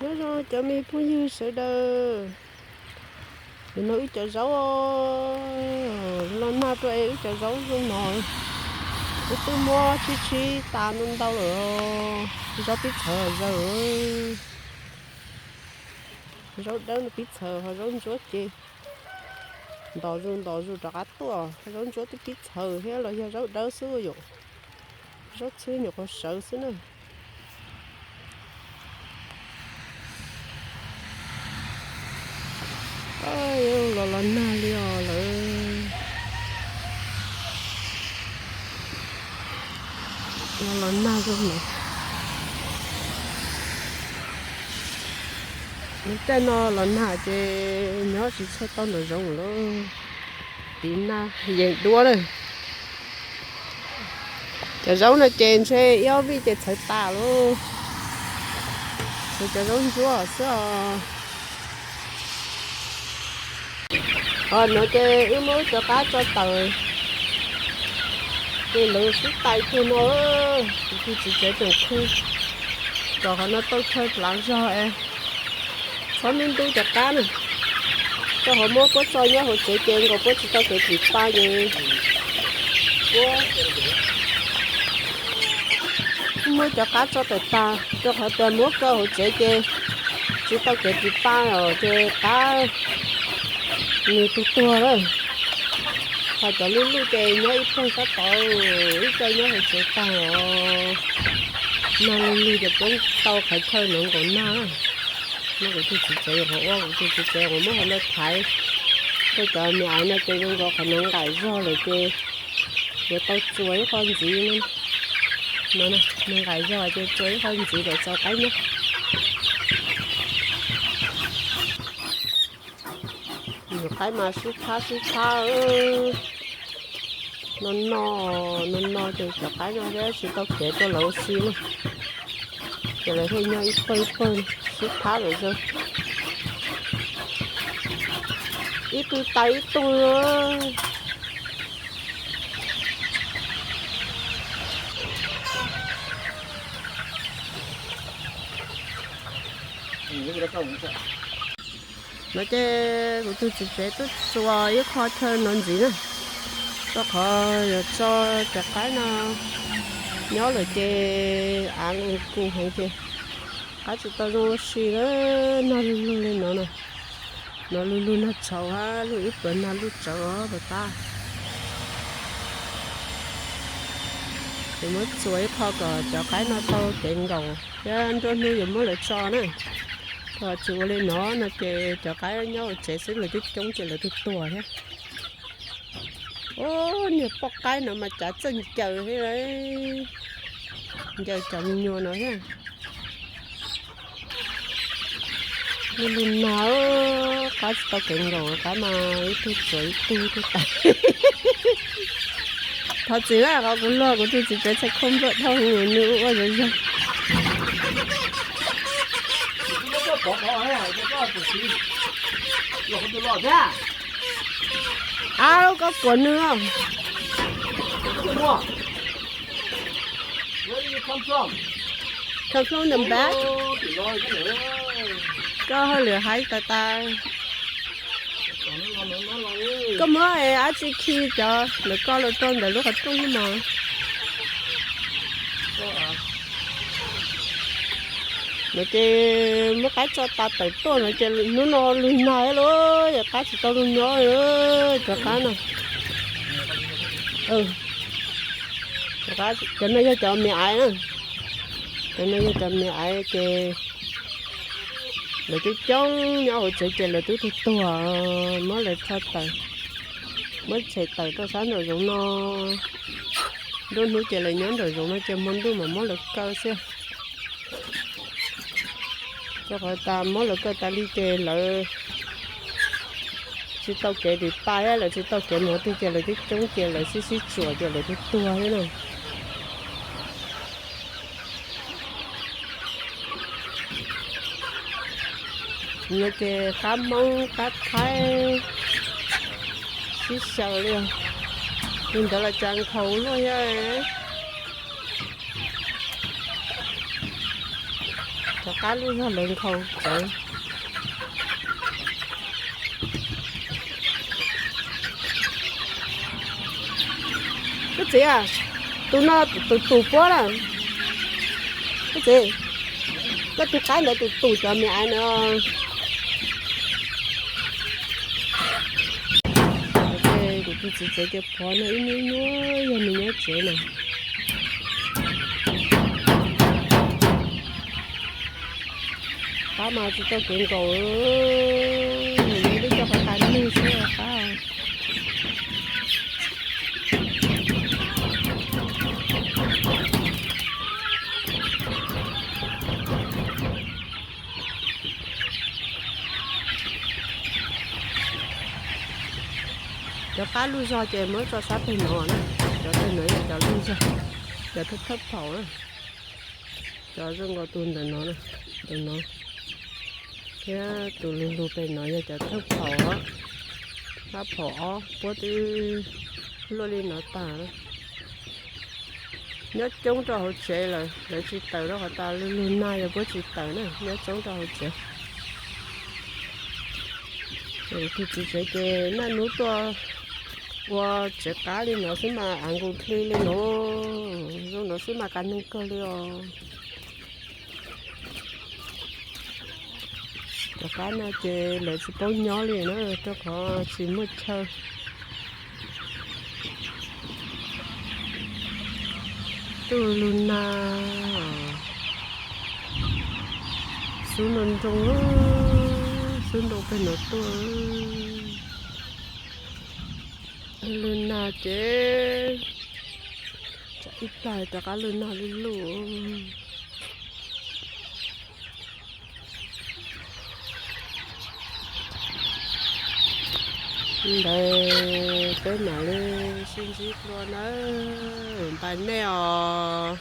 Nyob zoo cov me phooj ywg sawv daws, nim no wb cov zaub los nag rau es wb cov zaub zoo no, wb twb muab tsib tsib tas ntau ntau lawm. Zaub pib txhawv zaws, zaub dawb no pib txhawv, ho zaub ntsuab ces ntos zus ntos zus rov qab tuaj. Zaub ntsuab twb pib txhawv thiab los yog zaub dawb xwb yom. Zaub txhwb nyuam qhuav sawv xwb na. Los los nag li os lawm. Los los nag zoo no. Lub caij no los nag ces nyob tsis txhua tau nraum zoov lawm. Tiv nag yees duab na. Cov zaub no ces ntshe ib ob vij ces txhawv tas lauj. Tshuav cov zaub ntsuab xwb os. Qhov no ces wb muab wb cov qab tso tawm, ces lawv xub tais tuag no. Kuv tus txiv tsev tseem khu kom qhov no tau chaw plav zog es txhob ntub ntub cov qab na. Rau qhov muab puab tso nyob hauv tsev ces nkaus puab tsis tau kev plis pa ces puab muab cov qab tso tawm tag, rau qhov tias muab kaw hauv tsev ces tsis tau kev plis pa os, ces qab nws tuag tuag lawm. Ho cov luj luj ces nyob ib pawg tab tom ib co nyob hauv tsev tag os. Nag luj luj ces puab tau qhov chaw no nkaus nag. No kuv tus txiv tsev yuav qhov ua, kuv tus txiv tsev qhov muab qhov no thaiv, rau cov me aiv no ces zoo nkaus qhov no nqaim zog lawm ces yuav tau txuas ib qho ntxiv. No, nws nqaim zog ces txuas ib qho ntxiv kom txaus qaib nyob. Nws qaib mas sib thab sib thab. No no, no no ces cov qaib no thiab tsis tau kev rau lawv ua si na. Ces lawv thiaj nyob ib pawg ib pawg sib thab lawm xwb. Ib tug tais ib tug. No ces kuv tus txiv tsev tuaj txuas ib qho chaw no ntxiv na, rau qhov yuav tso cov qaib no nyob lawm ces av nqus nqus heev ces qaib tsis tau zoo ua si lawm. Nag lug lug li no na, no lug lug nag tshauv hab lug ib pluag nag lug tsawv os puas tab. Ces muab txuas ib qho kom cov qaib no tau kev nkaum thiab nruab hnub yuav muab lawv tso na. Thaum tsis ua li no no ces cov qaib nyob hauv tsev xwb lawv coob coob ces lawv tuag tuag thiab. Ub, niag poj qaib no mas cav txawj ncaws thiab, ncaws cov me nyuam no thiab. Lug lug nag, qaib tsis tau kev nkaum, qaib mas ib tug tsuav ib tug tuag tas. Thov txim na, qhov kuv luag kuv tus txiv tsev txhais khau npluaj dhau heev, nws ua ua zog zog. Ab, koj kuam nws. Come from the back. Koj hauj lwm haib tas tas. Koj muab dab tsi khi cov ntawm koj los rau ntawm lub qhov rooj no mas. No ces muab qaib tso tas tawm tuaj no ces hnub no lug nag lawm, qaib tsis tau lug nyob, cov qaib no. Cov no yog cov me aiv na. Cov no yog cov me aiv ces lawv coob coob nyob hauv tsev ces lawv twb tuag tuag, muab lawv tso tawm, muab tshem tawm rau sab nraum zoov no. Nruab hnub ces lawv nyob nraum zoov no ces hmo ntuj mam muab lawv kaw xwb. Rau qhov tas muab lawv kaw tas li ces lawv tsis tau kev ris pa thiab lawv tsis tau kev mus qhov twg ces lawv coob coob ces lawv sib sib tsuam ces lawv twb tuag thiab na. No ces qab Hmoob qab Thaib sib xyaw li. Li ntawd los cas nkhaus luaj thiab. Cov Qab lub zog lawv nkhaus tsawv. Koj txiv, tus no tus tus puab na. Koj txiv, koj tus qaib ntawd tus tus cov me aiv na. Kuv tus txiv tsev ces phov no ib nyuag nyuag yog nws nyob tsev na. Qab mas tsis tau kev nkaus, nws nyob twb coj qhov tas nug xwb qab. Cov qab lub zog ces muab tso sab peg no na, cov peg no yog cov lub zog, cov thawj thawj phaum na. Cov zoo nkaus tus ntawm no, tus no, thiab tus lug lug peg no yog cov thawj phaum, pab phaum ob puab twb luaj li no tag. Nyob coob rau hauv tsev lawm, lawv tsis tawm rau qhov tas lug lug nag yog puab tsis tawm na, nyob coob rau hauv tsev. Tus txiv tsev ces naj nub tuaj ua tsev qab li no xwb mas av nkus dli li no, zoo no xwb mas qab neeg kawg li os. Cov qab no ces lawv tsis paub nyob li na, rau qhov tsis muaj chaw. Tuaj lug nag, xub nroo nroo, xub nroo peg no tuaj. Lug nag ces tsam ib plag rov qab lug nag luj luj. Ntawd peb mam li sib ntsib dua nawb, npaj nej os.